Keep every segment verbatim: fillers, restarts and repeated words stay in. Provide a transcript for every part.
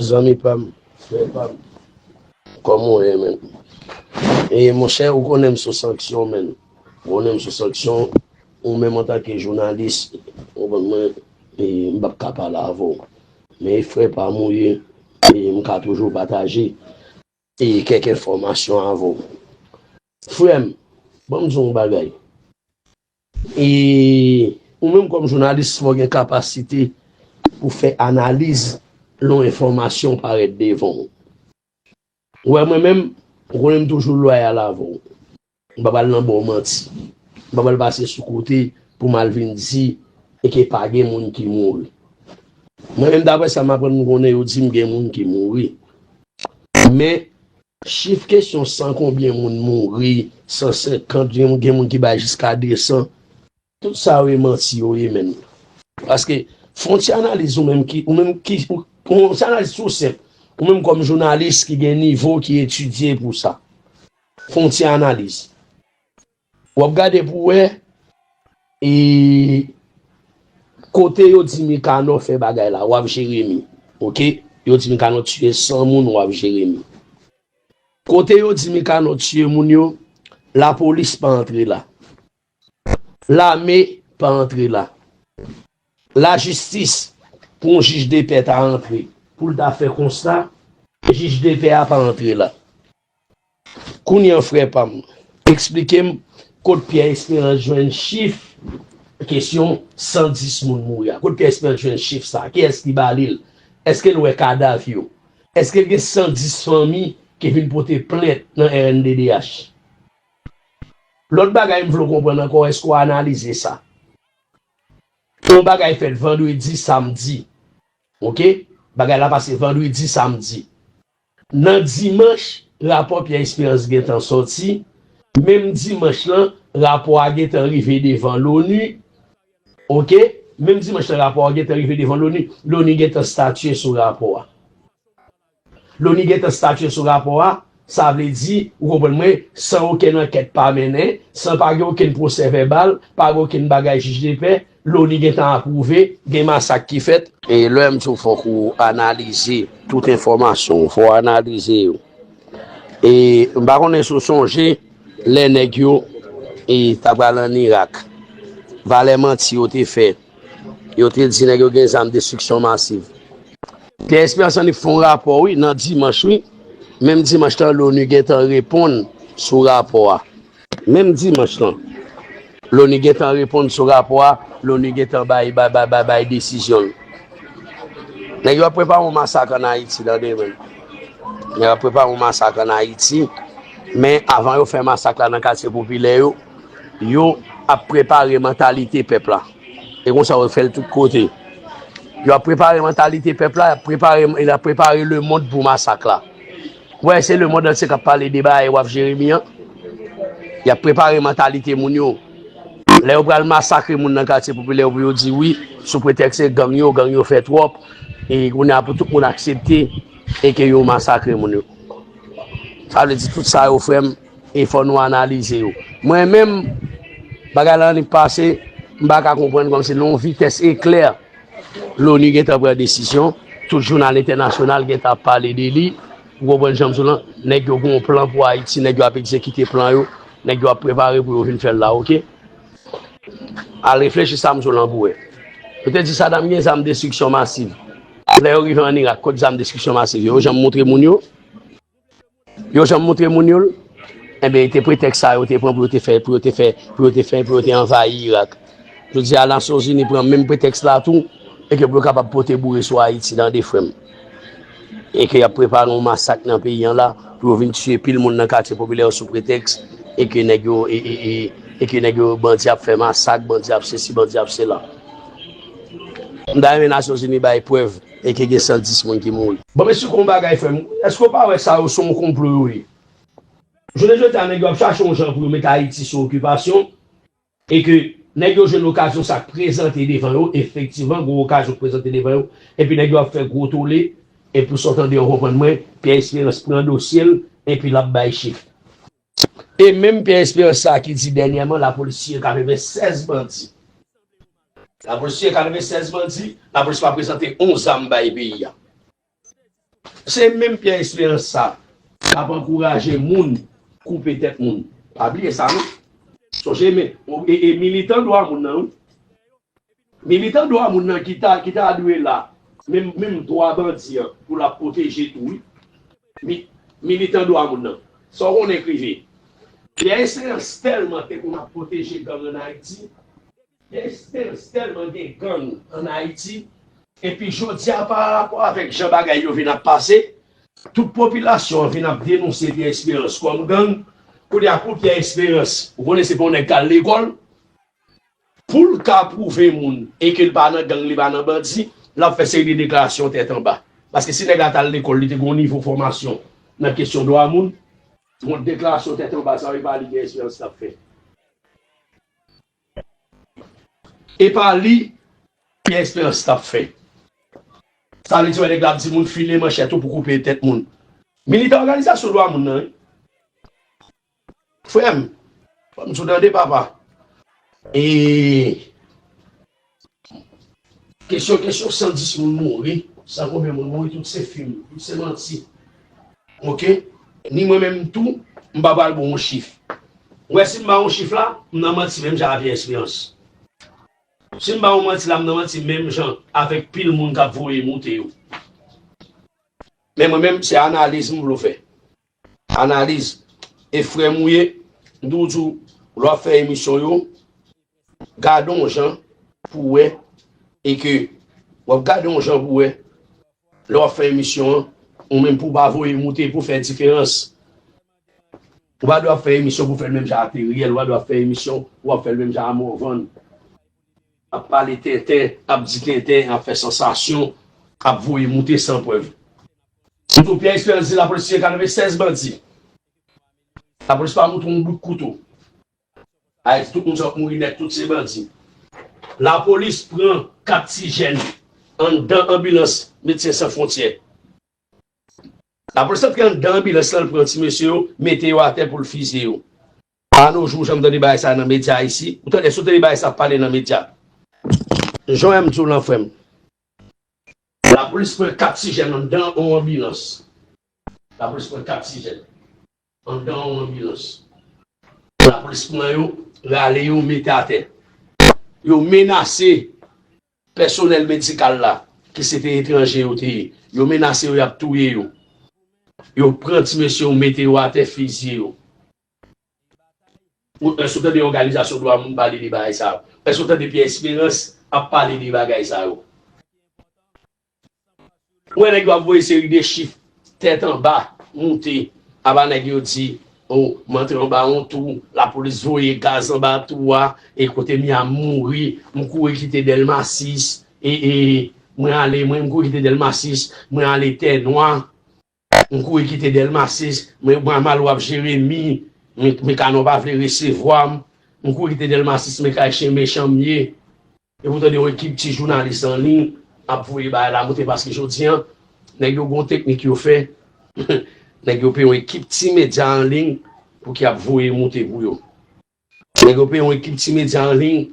Zanmi pa m, frè pa m, kòman w ye, menn? E, monchè, ou konnen m sou sanksyon, menn. Ou konnen m sou sanksyon, ou menm antanke jounalis, ou konprann mwen, e, m p ap ka pale avè w. Men frè pa m ou ye, e, m ka toujou pataje, e, kèk enfòmasyon avè w. Frè m, ban m di w yon bagay. E ou menm kòm jounalis, fò w gen kapasite pou fè analiz lè yon enfòmasyon parèt devan w. Ou wè mwen menm, ou konnen m toujou lwayal avè w. M pa pral nan ba w manti. M pa pral pase sou kote pou m al vin di e ke pa gen moun ki mouri. Mwen menm, daprè sa m aprann, m konnen yo di m gen moun ki mouri. Men, chif kesyon san konbyen moun mouri, san senkant, gen, gen moun ki bay jiska de san. Tout sa yo e manti yo ye, menn. Paske, fè yon ti analiz ou menm ki, ou menm ki, ou, ou, yon ti analiz tou senp. Ou menm kòm jounalis ki gen nivo, ki etidye pou sa. Fè yon ti analiz. W ap gade pou w wè, e, kote yo di Mikanò fè bagay la, w ap Jeremi. Oke? Yo di Mikanò tiye san moun, w ap Jeremi. Kote yo di Mikanò tiye moun yo, lapolis pa antre la. Lame pa antre la. Lajistis, pou yon jij de pè ta antre, pou l ta fè konsta, jij de pè a pa antre la. Kounye a, frè pa m, eksplike m kot Pierre Espérance jwenn chif kesyon san dis moun mouri a. Kot Pierre Espérance jwenn chif sa? Kiyès ki ba li l? Èske l wè kadav yo? Èske l gen san dis fanmi ki vin pote plent nan R N D D H? Lòt bagay m vle w konprann ankò, èske w analize sa? Yon bagay fèt vandredi, samdi. Oke? Bagay la pase vandredi, samdi. Nan dimanch, rapò Pierre Espérance gentan sòti. Menm dimanch lan, rapò a gentan rive devan Loni. Oke? Menm dimanch lan, rapò a gentan rive devan Loni. Loni gentan statye sou rapò a. Loni gentan statye sou rapò a, sa vle di, ou konprann mwen, san okenn ankèt pa mennen, san pa gen okenn pwosè vèbal, pa gen okenn bagay jij de pè, Loni gentan apwouve, gen masak ki fèt. E lè m di w fòk ou analize tout enfòmasyon, fò w analize yo. E m pa konnen si w sonje, lè nèg yo, e, ta pral ann Irak, valè manti yo te fè. Yo te di nèg yo gen zam destriksyon masiv. Pierre Espérance annik fè yon rapò, wi, nan dimanch, wi. Menm dimanch lan, Loni gentan reponn sou rapò a. Menm dimanch lan, Loni gentan reponn sou rapò a, Loni gentan bay, bay, bay, bay, bay desizyon l. Nèg yo ap prepare yon masak ann Ayiti, tande, menn. Nèg yo ap prepare yon masak ann Ayiti, men avan yo fè masak la nan katye popilè yo, yo ap prepare mantalite pèp la. E konsa yo fè l tout kote. Yo ap prepare mantalite pèp la, y ap prepare, y ap prepare lemonn pou masak la. Ou wè, se lemonn antye k ap pale de bagay w ap Jeremi an. Y ap prepare mantalite moun yo. Lè yo pral masakre moun nan katye popilè yo pou yo di wi, sou pretèks se gang yo, gang yo fè twòp. E kounye a pou tout moun aksepte e ke yo masakre moun yo. Sa vle di tout sa yo, frè m, e fò nou analize yo. Mwen menm, bagay la annik pase, m pa ka konprann kòmsi nan yon vitès eklè, Loni gentan pran desizyon, tout jounal entènasyonal gentan ap pale de li. Ou konprann jan m di w lan? Nèg yo gen yon plan pou Ayiti, nèg yo ap egzekite plan yo, nèg yo ap prepare pou yo vin fè l la, oke? Al reflechi sa m di w lan pou wè. Yo te di Saddam gen zam destriksyon masiv. Lè yo rive ann Irak, kot zam destriksyon masiv yo? Yo janm montre moun yo? Yo janm montre moun yo l? Enben, e te pretèks sa yo te pran pou yo te fè, pou yo te fè, pou yo te fè, pou yo te anvayi Irak. Jodi a, Nasyonzini pran menm pretèks la tou, e ke pou yo kapab pote boure sou Ayiti, tande, frè m. E ke y ap prepare yon masak nan peyi an la, pou yo vin tiye pil moun nan katye popilè yo sou pretèks, e ke nèg yo, e, e, e, e ke nèg yo, bandi ap fè masak, bandi ap sesi, bandi ap sela. M ta renmen Nasyonzini bay prèv e ke gen san dis moun ki mouri. Bon, mesye, kon bagay, frè m, èske w pa wè sa yo se yon konplo yo ye? Jounen jodi a, nèg yo ap chache yon jan pou yo met Ayiti sou okipasyon, e ke nèg yo jwenn okazyon sa k prezante devan yo, efektivman, gwo okazyon k prezante devan yo, epi nèg yo ap fè gwo tole, epi sa w tande yo konprann mwen, Pierre Espérance pran dosye l, epi l ap bay chif. E menm Pierre Espérance sa ki di dènyèman lapolis tiye katrevennsèz bandi. Lapolis tiye katrevennsèz bandi, lapolis pa prezante yon zam bay peyi a. Se menm Pierre Espérance sa k ap ankouraje moun koupe tèt moun. Pa bliye sa non. Sonje men, e, e militan dwa moun nan wi. Militan dwa moun nan ki ta, ki ta dwe la, menm, menm dwa bandi an, pou l ap pwoteje tou wi. Mi, militan dwa moun nan. Sa w konnen k rive? Pierre Espérance tèlman te konn ap pwoteje gang ann Ayiti. Pierre Espérance tèlman gen gang ann Ayiti. Epi jodi a, pa rapò avèk jan bagay yo vin ap pase, tout popilasyon an vin ap denonse Pierre Espérance kòm gang. Kounye a, pou Pierre Espérance, ou konnen se pa yon nèg k al lekòl, pou l ka pwouve moun e ke l pa nan gang, li pa nan bandi, l ap fè seri de deklarasyon tèt anba. Paske si nèg la t al lekòl, li te gen yon nivo fòmasyon nan kesyon dwa moun, yon deklarasyon tèt anba sa, e pa li Pierre Espérance t ap fè. E pa li Pierre Espérance t ap fè. Sa vle di, wè, nèg la ap di moun file manchèt ou pou koupe tèt moun. Militan òganizasyon dwa moun nan, wi. Frè m, fò m di w tande, papa. E kesyon, kesyon san dis moun mouri, san konbyen moun mouri, tout se fim, tout se manti. Oke? Ni mwen menm tou, m pa pral ba w yon chif. Ou wè, si m ba w yon chif la, m nan manti menm jan avè Espérance. Si m ba w manti la, m nan manti menm jan avèk pil moun k ap voye moute yo. Men mwen menm, se analiz m vle w fè. Analiz. E frè m ou ye, m toujou di w, lè w ap fè emisyon yo, gade yon jan pou w wè, e ke w ap gade yon jan pou w wè, lè w ap fè emisyon an, ou menm pou w pa voye moute pou fè diferans. Ou pa dwe ap fè emisyon pou fè l menm jan a Teriel, ou pa dwe ap fè emisyon pou w ap fè l menm jan a Morvan. Ap pale tenten, ap di tenten, ap fè sansasyon, ap voye moute san prèv. Sou Pierre Espérance di lapolis tiye katrevennsèz bandi. Lapolis pa montre yon bout kouto. Ayiti, tout moun sa ap mouri nèt, tout se bandi. Lapolis pran kat ti jèn anndan anbilans Medsen San Fwontyè. Lapolis antre anndan anbilans lan, l pran ti mesye yo, mete yo atè pou l fizye yo. A no jou, w janm tande bagay sa nan medya isi? Ou tande, èske w tande bagay sa ap pale nan medya? Jan m di w lan, frè m. Lapolis pran kat ti jèn anndan yon anbilans. Lapolis pran kat ti jèn anndan yon anbilans. Lapolis pran yo, rale yo, mete atè. Yo menase pèsonèl medikal la, ki se te etranje yo te ye. Yo menase yo, y ap touye yo. Yo pran ti mesye yo, mete yo atè, fizye yo. Ou, èske w tande òganizasyon dwa moun pale de bagay sa yo? Èske w tande Pierre Espérance ap pale de bagay sa yo? Ou wè nèg yo ap voye seri de chif tèt anba, moute, apa nèg yo di, o, m antre anba yon twou, lapolis voye gaz anba twou a, e kote m ye a m mouri, m kouri kite Dèlma sis, e, e, mwen ale, mwen, m kouri kite Dèlma sis, mwen ale Tènwa. M kouri kite Dèlma sis, mwen, mwen al Waf Jeremi, mwen, mwen Kanon pa vle resevwa m. M kouri kite Dèlma sis, mwen kay chen mechan m ye. Epi w tande yon ekip ti jounalis an liy ap voye bagay la moute paske jodi a, nèg yo gen yon teknik yo fè. Nèg yo peye yon ekip ti medya an liy pou ki ap voye moute pou yo. Nèg yo peye yon ekip ti medya an liy,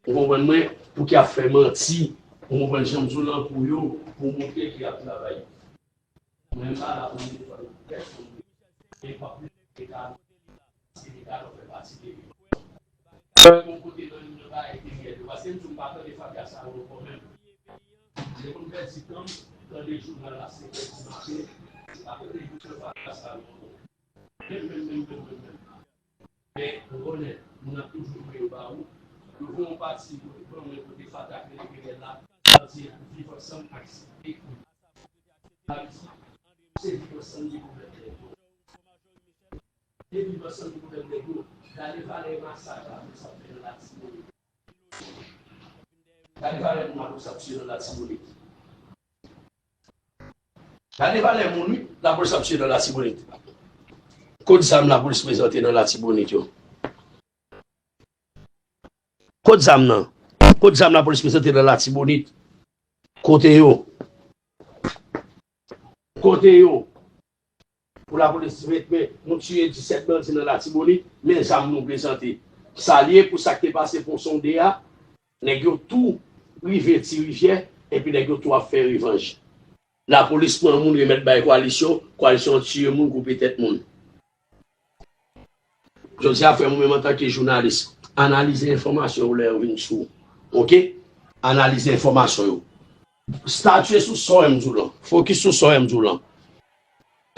ou konprann mwen, pou ki ap fè manti, ou konprann jan m di w lan pou yo, pou montre ke y ap travay. Mwen m pa la pou m defann pèsonn. E pa pou Leta, paske Leta fè pati de li. Mwen yon kote nan liy nan bagay ki reyèl yo, paske m di w m pa tande fatra sa yo ankò menm. Depi m pèdi tan m, tande jounal la senk è di maten, m pa tande youn nan fatra sa yo ankò. Menm, menm, menm, menm, menm, menm. Men, rekonèt, moun ap toujou voye yo ba ou. Yo voye yon pati, yo te pran mwen kote fatra ke legenè la, sa di viv ansanm ak site. Sa di, se viv ansanm ki pwoblèm nèg yo. Se viv ansanm ki pwoblèm nèg yo. Gade valè masak lapolis ap fè nan Latibonit. Gade valè moun lapolis ap tiye nan Latibonit. Gade valè moun, wi, lapolis ap tiye nan Latibonit. Kot zam lapolis prezante nan Latibonit yo? Kot zam nan? Kot zam lapolis prezante nan Latibonit? Kote yo? Kote yo? Pou lapolis di, men, men, nou tiye disèt bandi nan Latibonit, men zam nou prezante. Sa l ye pou sa k te pase Pon Sonde a, nèg yo tou rive Ti Rivyè, epi nèg yo tou ap fè revanj. Lapolis pran moun, remèt bay koalisyon, koalisyon an tiye moun, koupe tèt moun. Jodi a, frè m, ou menm antanke jounalis, analize enfòmasyon yo lè yo vin sou ou. Oke? Analize enfòmasyon yo. Statye sou sa w wè m di w lan. Fokis sou sa w wè m di w lan.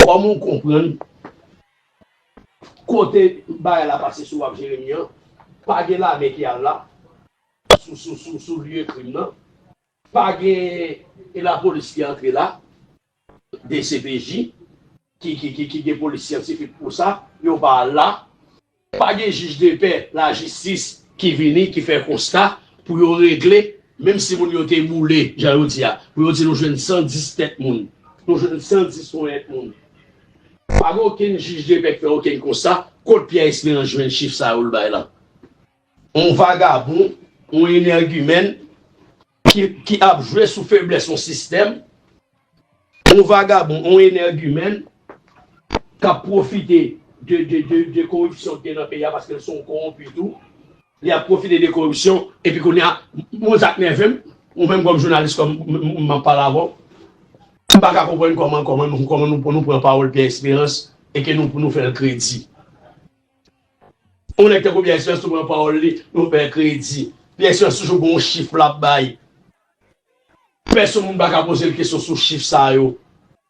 Kòman w konprann kote bagay la pase sou w ap Jeremi an, pa gen lame ki al la, sou, sou, sou, sou lye krim nan, pa gen e lapolis ki antre la, D C P J, ki, ki, ki, ki gen polis syantifik pou sa, yo pa al la. Pa gen jij de pè, lajistis ki vini, ki fè konsta pou yo regle, menm si moun yo te boule, jan yo di a, pou yo di nou jwenn san dis tèt moun, nou jwenn san dis ponyèt moun. Pa gen okenn jij de pè ki fè okenn konsta, kot Pyè Esperans jwenn chif sa yo l bay la? On vagabon, on enègimèn ki, ki ap jwe sou feblès on sistèm, on vagabon, on enègimèn k ap pwofite de, de, de, de koripsyon ki gen nan peyi a, paske l se yon kowonpi tou. Li ap pwofite de koripsyon, epi kounye a, yon zak nève m, ou menm kòm jounalis, kòm m, m, m ap pale avè w, m pa ka konprann kòman, kòman, nou, kòman nou, nou pran pawòl Pyè Esperans e ke nou, nou fè l kredi. Yon nèg tankou Pyè Esperans, nou pran pawòl li, nou fè l kredi. Pyè Esperans toujou gen yon chif l ap bay. Pèsonn moun pa ka poze l kesyon sou chif sa yo.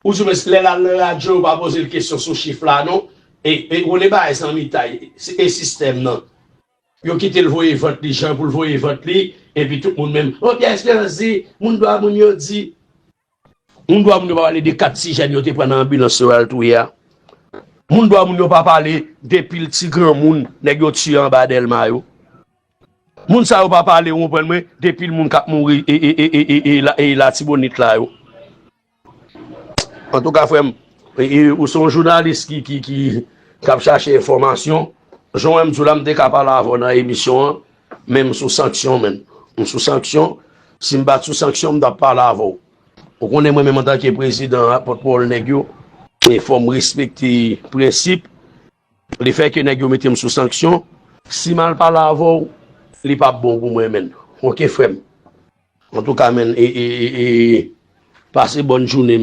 Ou di mwen lè l al nan radyo, yo pa poze l kesyon sou chif la, non. E, e ou konnen bagay sa anmitay, e sistèm nan. Yo kite l voye vant li, jan pou l voye vant li, epi tout moun menm. O, Pyè Esperans di, moun dwa moun yo di. Moun dwa moun yo pa pale de kat ti jèn yo te pran nan anbilans yo al touye a. Moun dwa moun yo pa pale de pil ti granmoun nèg yo tiye anba Dèlma yo. Moun sa yo pa pale, ou konprann mwen, de pil moun k ap mouri e, e, e, e, e, e, la, e Latibonit la yo. Antouka, frè m, e, e, ou se yon jounalis ki, ki, ki, k ap chache enfòmasyon. Jan w wè m di w la, m te ka pale avè w nan emisyon an, men m sou sanksyon, menn. M sou sanksyon. Si m pa t sou sanksyon, m t ap pale avè w. Ou konnen mwen menm antanke prezidan ak pòtpawòl nèg yo, e fò m respekte prensip. Lefètke nèg yo mete m sou sanksyon, si m al pale avè w, li p ap bon pou mwen, menn. Oke, frè m. Antouka, menn, e, e, e, e, pase bòn jounen, menn.